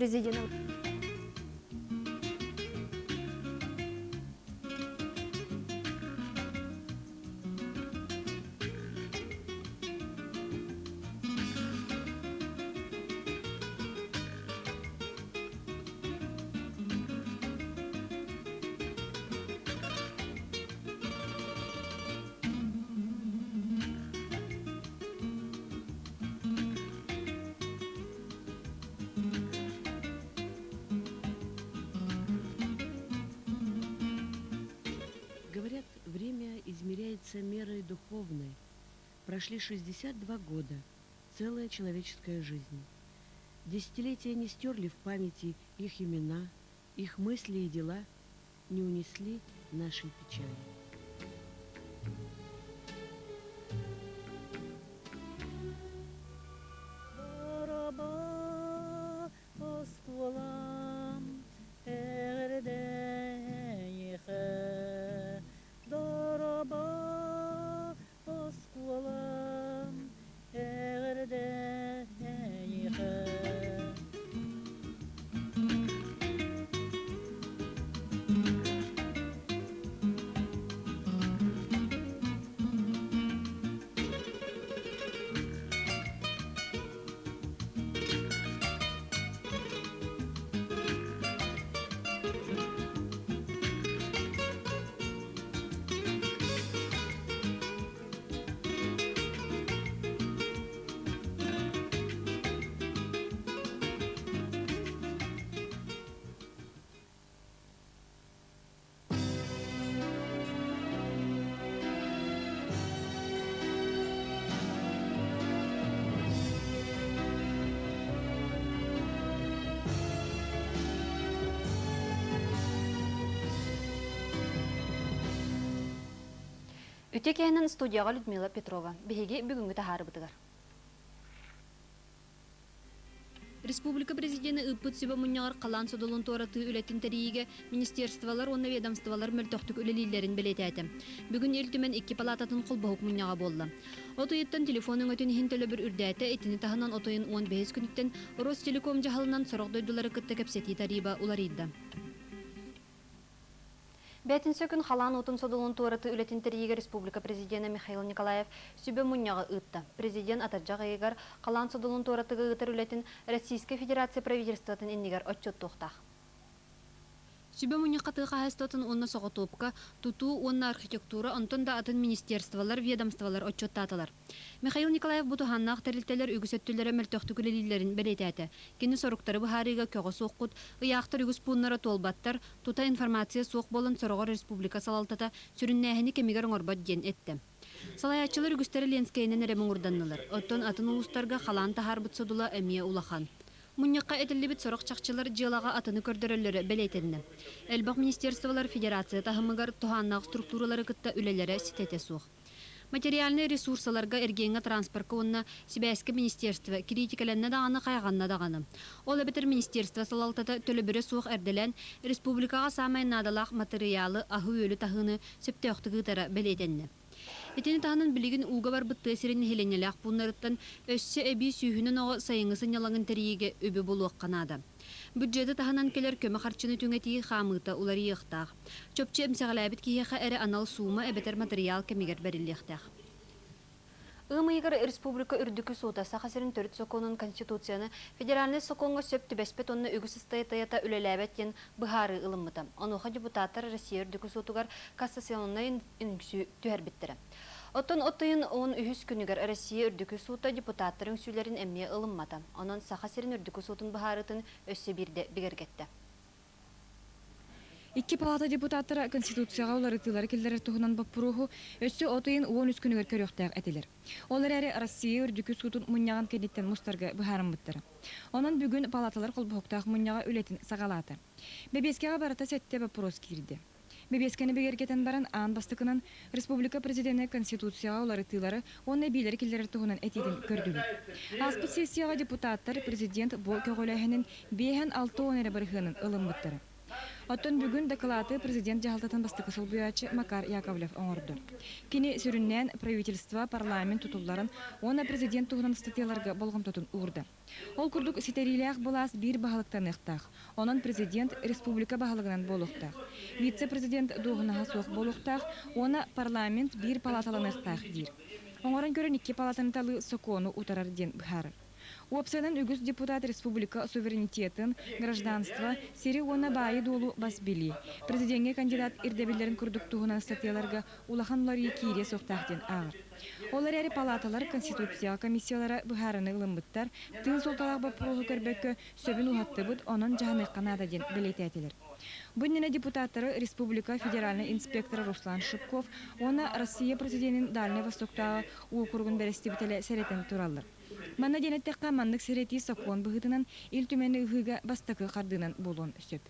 Президенэ Говорят, время измеряется мерой духовной. Прошли 62 года, целая человеческая жизнь. Десятилетия не стерли в памяти их имена, их мысли и дела, не унесли нашей печали. Оскуолам эҕэрдэ эйиэхэ, дорообо оскуолам эҕэрдэ эйиэхэ. Үтүө киһинэн студияҕа Людмила Петрова. Биһиги бүгүҥҥү таһаарыбытыгар. Республика президенэ ыыппыт сүбэ мунньаҕар халаан содулун туоратыы үлэтин тэрийиигэ министерстволар уонна ведомстволар мөлтөхтүк үлэлииллэрин бэлиэтээтэ. Бүгүн Ил Түмэн икки палаататын холбоһук мунньаҕа буолла. От ыйыттан телефон өҥөтүн иһин төлөбүр үрдээтэ, итини таһынан от ыйын 15 күнүттэн Ростелеком дьаһалынан сорох дойдулары кытта кэпсэтии тарыыба уларыйда. Бээтинсэ күн халаан уутун содулун туоратыы үлэтин тэрийиигэ республика президенэ Михаил Николаев сүбэ мунньаҕы ыытта. Президент атырдьах ыйыгар халаан содулун туоратыыга ыытар үлэтин Российскай Федерация правительствотын иннигэр отчуоттуохтаах. Сүбэ мунньахха тыа хаһаайыстыбатын уонна соҕотуопка, тутуу уонна архитектура, онтон да атын министерстволар, ведомстволар отчуоттаатылар. Михаил Николаев бу туһааннаах тэрилтэлэр үгүс өттүлэрэ мөлтөхтүк үлэлииллэрин бэлиэтээтэ. Кини соруктары быһаарыыга көҕө суоххут, ыйаахтар үгүс пууннара туолбаттар, тута информация суох буолан сороҕор республика салалтата сүрүннээһини кэмигэр оҥорбот диэн эттэ. Салайааччылар үгүстэрэ Ленскэйинэн эрэ муҥурданнылар, оттон атын улуустарга халаан таһаарбыт содула эмиэ улахан. Мунньахха этиллибит сорох чахчылар дьыалаҕа атыны көрдөрөллөрө бэлиэтэннэ. Элбэх министерстволар федерация таһымыгар туһааннаах структуралары кытта үлэлэрэ ситэтэ суох. Материальнай ресурсаларга, эргиэҥҥэ, транспорка уонна сибээскэ министерство кириитикэлэннэ даҕаны, хайҕанна даҕаны. Ол эбэтэр министерство салалтата төлөбүрэ суох эрдэлээн, республикаҕа саамай наадалаах матырыйаалы, аһы-үөлү таһыыны сөптөөхтүк ыытара бэлиэтэннэ. Итини таһынан билигин ууга барбыт тыа сирин нэһилиэнньэлээх пууннарыттан өссө эбии сүүһүнэн оҕо сайыҥҥы сынньалаҥын тэрийиигэ үбү булуохха наада. Бюджеты таһынан кэлэр көмө харчыны түҥэтии хаамыыта уларыйыахтаах. Чопчу эмсэҕэлээбит киһиэхэ эрэ анал суума эбэтэр матырыйаал кэмигэр бэриллиэхтээх. Ыам ыйыгар республика Үрдүкү суута Саха сирин Төрүт сокуонун Конституцияны федеральнай сокуоҥҥа сөп түбэспэт уонна үгүс ыстатыйата үлэлээбэт диэн быһаарыы ылыммыта. Онуоха депутаттар Россия Үрдүкү суутугар кассационнай үҥсүү түһэрбиттэрэ. Оттон от ыйын 13 күнүгэр Россия Үрдүкү суута депутаттар үҥсүүлэрин эмиэ ылыммата. Онон Саха сирин Үрдүкү суутун быһаарыытын өссө биирдэ бигэргэттэ. Икки палата депутаттара Конституцияҕа уларытыылары киллэрэр туһунан боппуруоһу өссө от ыйын 13 күнүгэр көрүөхтээх этилэр. Ол эрээри Россия Үрдүкү суутун мунньаҕын кэнниттэн мустарга быһаарыммыттара. Онон бүгүн палаталар холбоһуктаах мунньаҕа үлэтин саҕалаата. Бэбиэскэҕэ барыта сэттэ боппуруос киирдэ. Бэбиэскэни бигэргэтэн баран, аан бастакынан республика президенэ Конституцияҕа уларытыылары уонна эбиилэри киллэрэр туһунан этиитин көрдүлэр. Ааспыт сессияҕа депутаттар президент бу көҕүлээһинин 56 эрэ бырыһыанын ылыммыттара. Оттон бүгүн дакылааты президент дьаһалтатын бастакы солбуйааччы Макар Яковлев оҥордо. Кини сүрүннээн правительство, парламент тутулларын уонна президент туһунан ыстатыйаларга болҕомтотун уурда. Ол курдук ситэриилээх былаас биир баһылыктаныахтаах, онон президент республика баһылыгынан буолуохтаах, вице-президент дуоһунаһа суох буолуохтаах уонна парламент биир палаталаныахтаах диир. Оҥорон көрөн икки палатаны талыы сокуону утарар диэн быһаарар. Уопсайынан үгүс депутат республика суверенитетын, гражданство, сири уонна баайы-дуолу бас билии, президеҥҥэ кандидат ирдэбиллэрин курдук туһунан ыстатыйаларга улахан уларыйыы киириэ суохтаах диэн ааҕар. Ол эрээри палаталар Конституцияҕа комиссиялара быһаарыны ылыммыттар, тыын суолталаах боппуруоһу көрбөккө сөбүн уһаттыбыт, онон дьаһаныахха наада диэн бэлиэтээтилэр. Бу иннинэ депутаттары республика федеральнай инспектора Руслан Шипков уонна Россия президенин Дальнай Востоктааҕы уокуругун бэрэстэбиитэлэ сэрэтэн тураллар. Манна диэн эттэххэ, маннык сэрэтии сокуон быһыытынан Ил Түмэни ыһыыга бастакы хардыынан буолуон сөп.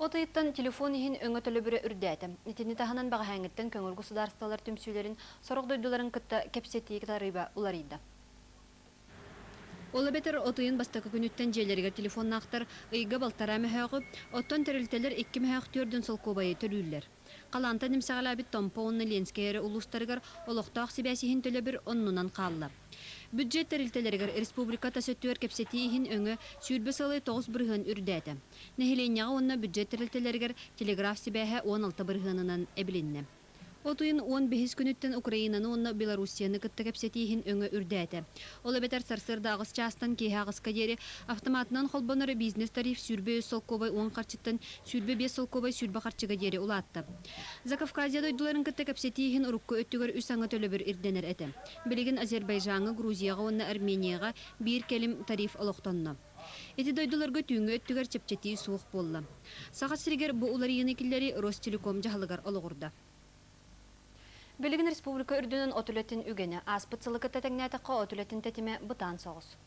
От ыйыттан телефон иһин өҥө төлөбүрэ үрдээтэ. Итини таһынан бэҕэһээҥҥиттэн көҥүл государстволар түмсүүлэрин сорох дойдуларын кытта кэпсэтии тарыыба уларыйда. Ол эбэтэр от ыйын бастакы күнүттэн дьиэлэригэр телефоннаахтар ыйга балтараа мөһөөҕү, оттон тэрилтэлэр икки мөһөөх түөрдүн солкуобайы төлүүллэр. Халаантан эмсэҕэлээбит Томпо уонна Ленскэй эрэ улуустарыгар олохтоох сибээс иһин төлөбүр оннунан хаалла. Бюджет тэрилтэлэригэр республика тас өттүгэр кэпсэтии иһин өҥө 20 сылы 9% үрдээтэ. Нэһилиэнньэҕэ уонна бюджет тэрилтэлэригэр телеграф сибээһэ 16 бырыһыанынан эбилиннэ. От ыйын 15 күнүттэн Украинаны уонна Белоруссияны кытта кэпсэтии иһин өҥө үрдээтэ. Ол эбэтэр сарсыарда 8 чаастан киэһэ 8-ка диэри автоматынан холбонор бизнес тариф 23 солкуобай 10 харчыттан 25 солкуобай 20 харчыга диэри улаатта. Закавказье дойдуларын кытта кэпсэтии иһин урукку өттүгэр үс аҥы төлөбүр ирдэнэр этэ. Билигин Азербайджаҥҥа, Грузияҕа уонна Арменияҕа биир кэлим тариф олохтонно. Ити дойдуларга түүҥҥү өттүгэр чэпчэтии суох буолла. Саха сиригэр бу уларыйыыны киллэрии Ростелеком дьаһалыгар олоҕурда. Билигин республика үрдүнэн от үлэтин үгэнэ. Ааспыт сылы кытта тэҥнээтэххэ от үлэтин тэтимэ бытаан соҕус.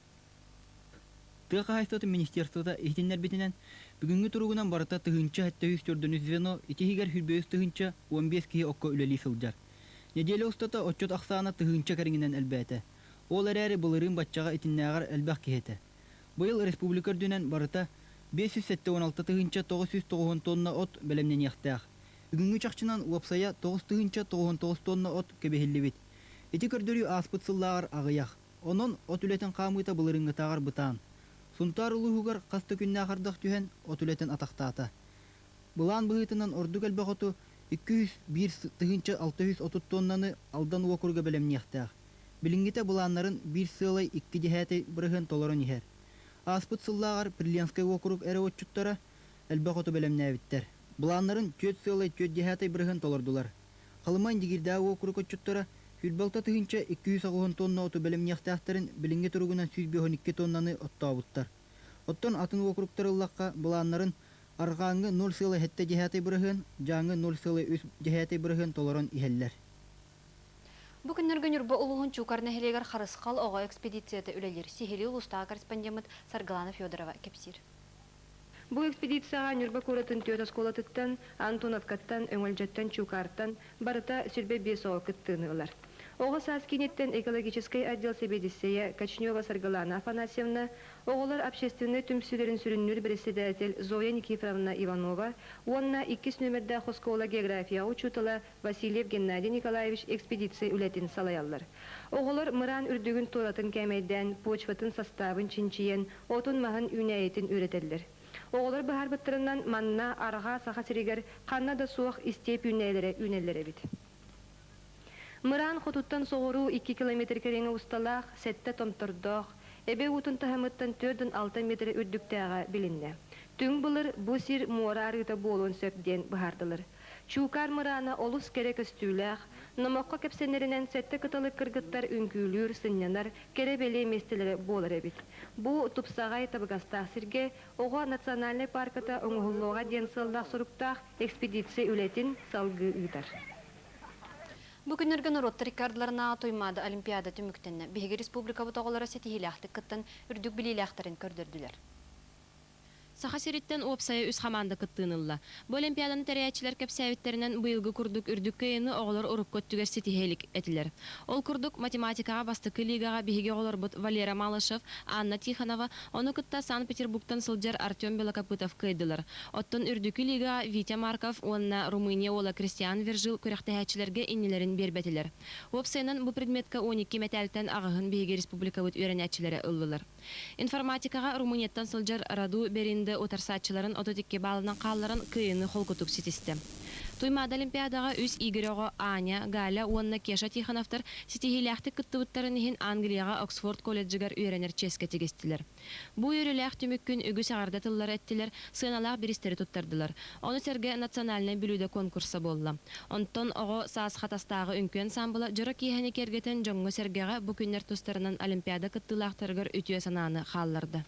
Тыа хаһаайыстыбатын министерствота иһитиннэрбитинэн, бүгүҥҥү туругунан барыта 1703 звено, ити иһигэр 105 015 киһи окко үлэлии сылдьар. Нэдиэлэ устата отчут ахсаана тыһыынча кэриҥинэн элбээтэ. Ол эрээри былырыын баччаҕа итиннээҕэр элбэх киһи этэ. Быйыл республика үрдүнэн барыта 576 990 тонна от бэлэмнэниэхтээх. Бүгүҥҥү чахчынан уопсайа 9099 тонна от кэбиһиллибит. Ити көрдөрүү ааспыт сыллааҕар аҕыйах. Онон от үлэтин хаамыыта былырыыҥҥытааҕар бытаан. Сунтаар улууһугар хас да күннээх ардах түһэн от үлэтин атахтаата. Былаан быһыытынан ордук элбэх оту 201 630 тоннаны Алдан уокуруга бэлэмниэхтээх. Билиҥҥитэ былааннарын 1,2% толорон иһэр. Ааспыт сыллааҕар Приленскэй уокурук эрэ отчуттара элбэх оту бэлэмнээбиттэр. Былааннарын 4,4% толордулар. Халыма Индигирдээҕи уокурук отчуттара 26 280 тонна оту бэлэмниэхтээхтэрин билиҥҥи туругунан 152 тоннаны оттообуттар. Оттон атын уокуруктар ыллахха былааннарын арҕааҥҥы 0,7%, Дьааҥы 0,3% толорон иһэллэр. Бу күннэргэ Ньурба улууһун Чуукар нэһилиэгэр Харысхал оҕо экспедицията үлэлиир. Сиһилии улуустааҕы корреспондеммыт Саргылана Федорова кэпсиир. Бу экспедицияҕа Ньурба куоратын түөрт оскуолатыттан, Антоновкаттан, Өҥөлдьөттөн, Чуукаартан барыта 25 оҕо кыттыыны ылар. Оҕо саас кииниттэн экологическай отдел сэбиэдиссэйэ Кочнева Саргылана Афанасьевна, оҕолор общественнай түмсүүлэрин сүрүннүүр председатель Зоя Никифоровна Иванова уонна иккис нүөмэрдээх оскуола географияҕа учуутала Васильев Геннадий Николаевич экспедиция үлэтин салайаллар. Оҕолор мыраан үрдүгүн туоратын кээмэйдээн, почватын састаабын чинчийэн, отун-маһын үүнээйитин үөрэтэллэр. Оҕолор быһаарбыттарынан манна арҕаа Саха сиригэр ханна да суох истиэп үүнээйилэрэ үүнэллэр эбит. Мыраан хотуттан соҕуруу 2 километр кэриҥэ усталаах, сэттэ томтордоох, эбэ уутун таһымыттан 46 метр үрдүктээҕэ билиннэ. Түҥ былыр бу сир муора арыыта буолуон сөп диэн быһаардылар. Чуукаар мыраана олус кэрэ көстүүлээх, номоххо кэпсэнэринэн сэттэ кыталык кыргыттар үҥкүүлүүр, сынньанар, кэрэ бэлиэ миэстэлэрэ буолар эбит. Бу тупсаҕай табыгастаах сиргэ оҕо национальнай паарката оҥоһуллуоҕа диэн сыаллаах соруктаах экспедиция үлэтин салгыы ыытар. Бу күннэргэ норуоттар икки ардыларынааҕы Туймаада Олимпиада түмүктэннэ. Биһиги республикабыт оҕолоро ситиһиилээхтик кыттан үрдүк билиилээхтэрин көрдөрдүлэр. Саха сириттэн уопсайа үс хамаанда кыттыыны ылла. Бу олимпиаданы тэрийээччилэр кэпсээбиттэринэн, быйылгы курдук үрдүк кыайыыны оҕолор урукку өттүгэр ситиһэ илик этилэр. Ол курдук, математикаҕа бастакы лигаҕа биһиги оҕолорбут Валера Малышев, Анна Тихонова, ону кытта Санкт-Петербургтан сылдьар Артем Белокопытов кыайдылар. Оттон үрдүкү лигаҕа Витя Марков уонна Румыния уола Кристиан Вержил күрэхтэһээччилэргэ иннилэрин биэрбэтилэр. Уопсайынан, бу предметкэ 12 мэтээлтэн аҕыһын биһиги республикабыт үөрэнээччилэрэ ыллылар. Информатикаҕа Румынияттан сылдьар Раду Беринде утарсааччыларын 32 баалынан хаалларан кыайыыны холкутук ситистэ. Туймаада Олимпиадаҕа үс Игорь оҕо Аня, Галя уонна Кеша Тихоновтар ситиһиилээхтик кыттыбыттарын иһин Англияҕа Оксфорд колледжыгар үөрэнэр чиэскэ тигистилэр. Бу үөрүүлээх түмүк күн үгүс эҕэрдэ тыллары эттилэр, сыаналаах бириистэри туттардылар. Ону сэргэ национальнай бүлүүдэ конкурса буолла. Онтон оҕо саас Хатастааҕы үҥкүү ансаамбыла дьоро киэһэни киэргэтэн дьоҥҥо-сэргэҕэ бу күннэр тустарынан Олимпиада кыттыылаахтарыгар үтүө санааны хаалларда.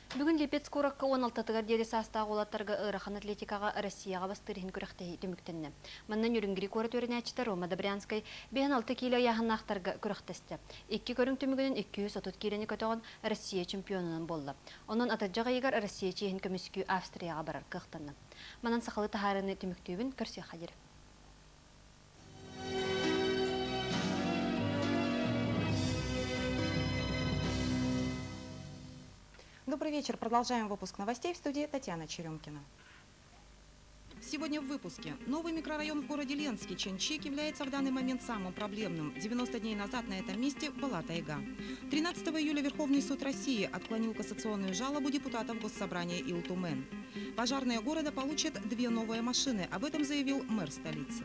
Бүгүн Липецк куоракка 16-тыгар диэри саастаах уолаттарга ыарахан атлетикаҕа Россияҕа бастыыр иһин күрэхтэһии түмүктэннэ. Манна Нюрнгри куорат үөрэнээччитэ Рома Добрянскай 56 киилэ ыйааһыннаахтарга күрэхтэстэ. Икки көрүҥ түмүгүнэн 230 киилэни көтөҕөн Россия чемпионунан буолла. Онон атырдьах ыйыгар Россия чиэһин көмүскүү Австрияҕа барар кыахтанна. Манан сахалыы таһаарыыны түмүктүүбүн, көрсүөххэ диэри. Добрый вечер. Продолжаем выпуск новостей в студии Татьяна Черемкина. Сегодня в выпуске. Новый микрорайон в городе Ленске, Чанчик, является в данный момент самым проблемным. 90 дней назад на этом месте была тайга. 13 июля Верховный суд России отклонил кассационную жалобу депутатов Госсобрания Илтумен. Пожарные города получат две новые машины. Об этом заявил мэр столицы.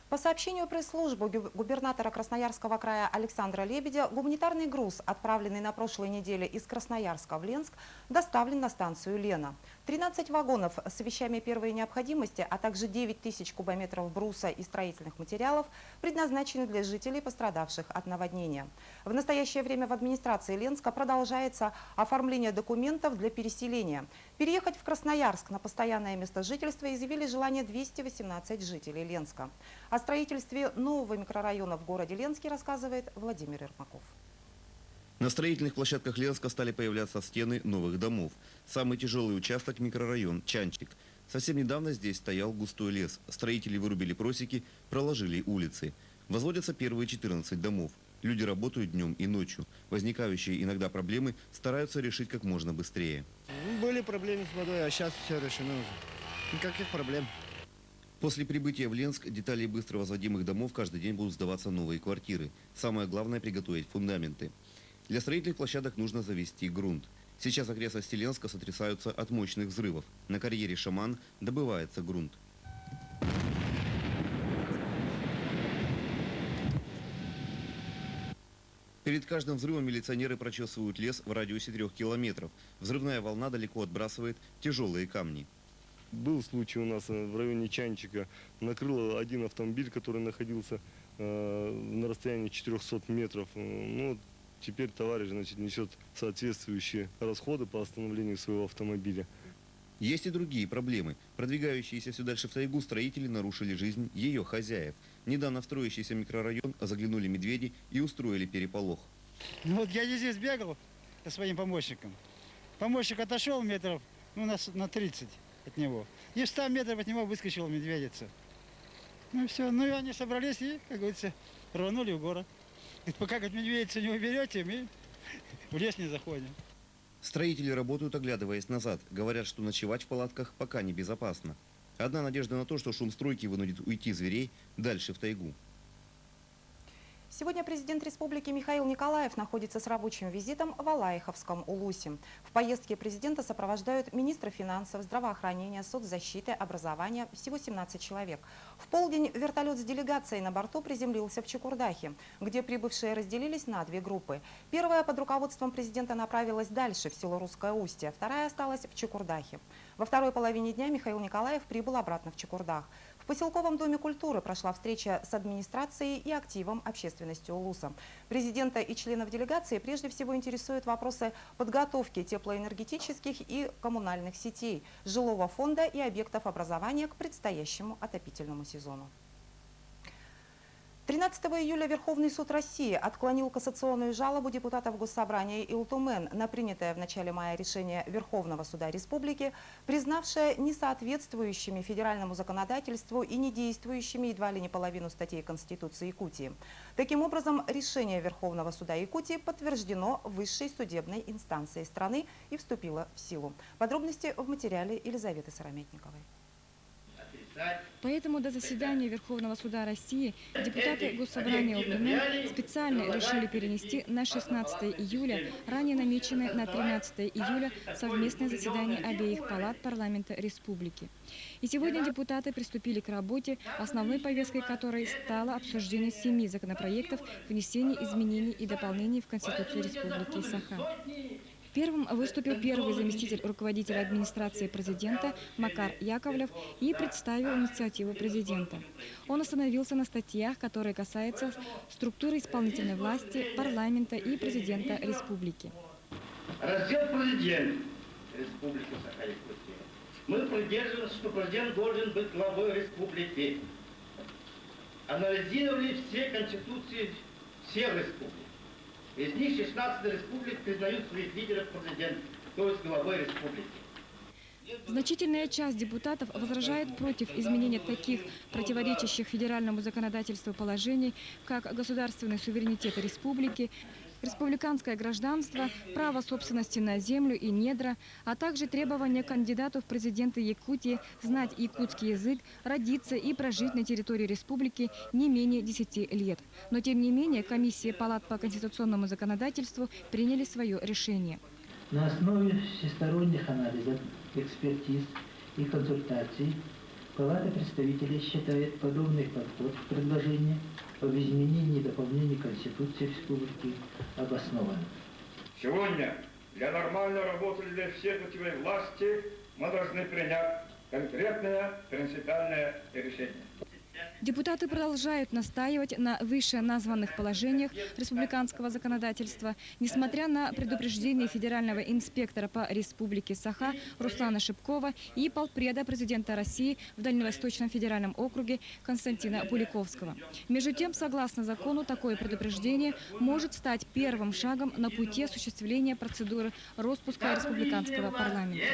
По сообщению пресс-службы губернатора Красноярского края Александра Лебедя, гуманитарный груз, отправленный на прошлой неделе из Красноярска в Ленск, доставлен на станцию Лена. 13 вагонов с вещами первой необходимости, а также 9 тысяч кубометров бруса и строительных материалов предназначены для жителей, пострадавших от наводнения. В настоящее время в администрации Ленска продолжается оформление документов для переселения. Переехать в Красноярск на постоянное место жительства изъявили желание 218 жителей Ленска. О строительстве нового микрорайона в городе Ленске рассказывает Владимир Ермаков. На строительных площадках Ленска стали появляться стены новых домов. Самый тяжелый участок – микрорайон Чанчик. Совсем недавно здесь стоял густой лес. Строители вырубили просеки, проложили улицы. Возводятся первые 14 домов. Люди работают днем и ночью. Возникающие иногда проблемы стараются решить как можно быстрее. Ну, были проблемы с водой, а сейчас все решено уже. Никаких проблем. После прибытия в Ленск деталей быстро возводимых домов каждый день будут сдаваться новые квартиры. Самое главное – приготовить фундаменты. Для строительных площадок нужно завести грунт. Сейчас окрестности Ленска сотрясаются от мощных взрывов. На карьере «Шаман» добывается грунт. Перед каждым взрывом милиционеры прочесывают лес в радиусе 3 километров. Взрывная волна далеко отбрасывает тяжелые камни. Был случай у нас в районе Чанчика. Накрыло один автомобиль, который находился на расстоянии 400 метров. Ну, теперь товарищ, значит, несет соответствующие расходы по восстановлению своего автомобиля. Есть и другие проблемы. Продвигающиеся все дальше в тайгу строители нарушили жизнь ее хозяев. Недавно в строящийся микрорайон заглянули медведи и устроили переполох. Ну вот я здесь бегал со своим помощником. Помощник отошел метров, ну, на 30 от него. И в 100 метров от него выскочила медведица. Ну все, ну и они собрались и, как говорится, рванули в город. Говорит, пока, говорит, медведицу не уберете, мы в лес не заходим. Строители работают, оглядываясь назад. Говорят, что ночевать в палатках пока небезопасно. Одна надежда на то, что шум стройки вынудит уйти зверей дальше в тайгу. Сегодня президент республики Михаил Николаев находится с рабочим визитом в Алаиховском Улусе. В поездке президента сопровождают министры финансов, здравоохранения, соцзащиты, образования, всего 17 человек. В полдень вертолет с делегацией на борту приземлился в Чокурдахе, где прибывшие разделились на две группы. Первая под руководством президента направилась дальше, в село Русское Устье, вторая осталась в Чокурдахе. Во второй половине дня Михаил Николаев прибыл обратно в Чокурдах. В поселковом доме культуры прошла встреча с администрацией и активом общественности Улуса. Президента и членов делегации прежде всего интересуют вопросы подготовки теплоэнергетических и коммунальных сетей, жилого фонда и объектов образования к предстоящему отопительному сезону. 13 июля Верховный суд России отклонил кассационную жалобу депутатов Госсобрания Ил Тумэн на принятое в начале мая решение Верховного суда Республики, признавшее несоответствующими федеральному законодательству и недействующими едва ли не половину статей Конституции Якутии. Таким образом, решение Верховного суда Якутии подтверждено высшей судебной инстанцией страны и вступило в силу. Подробности в материале Елизаветы Сыромятниковой. Поэтому до заседания Верховного суда России депутаты Госсобрания Ил Тумэн специально решили перенести на 16 июля ранее намеченное на 13 июля совместное заседание обеих палат парламента республики. И сегодня депутаты приступили к работе, основной повесткой которой стало обсуждение семи законопроектов внесения изменений и дополнений в Конституцию Республики Саха. Первым выступил первый заместитель руководителя администрации президента Макар Яковлев и представил инициативу президента. Он остановился на статьях, которые касаются структуры исполнительной власти, парламента и президента республики. Раздел «Президент Республики Саха-Якутия». Мы придерживаемся, что президент должен быть главой республики. Анализировали все конституции всех республик. Из них 16 республик признают своих лидеров президентом, то есть главой республики. Значительная часть депутатов возражает против изменения таких противоречащих федеральному законодательству положений, как государственный суверенитет республики, республиканское гражданство, право собственности на землю и недра, а также требования кандидату в президенты Якутии знать якутский язык, родиться и прожить на территории республики не менее 10 лет. Но тем не менее комиссии палат по конституционному законодательству приняли свое решение. На основе всесторонних анализов, экспертиз и консультаций Палата представителей считает подобный подход в предложении об изменении и дополнении Конституции Республики обоснованным. Сегодня для нормальной работы для всех путевой власти мы должны принять конкретное принципиальное решение. Депутаты продолжают настаивать на вышеназванных положениях республиканского законодательства, несмотря на предупреждение федерального инспектора по республике Саха Руслана Шипкова и полпреда президента России в Дальневосточном федеральном округе Константина Пуликовского. Между тем, согласно закону, такое предупреждение может стать первым шагом на пути осуществления процедуры роспуска республиканского парламента.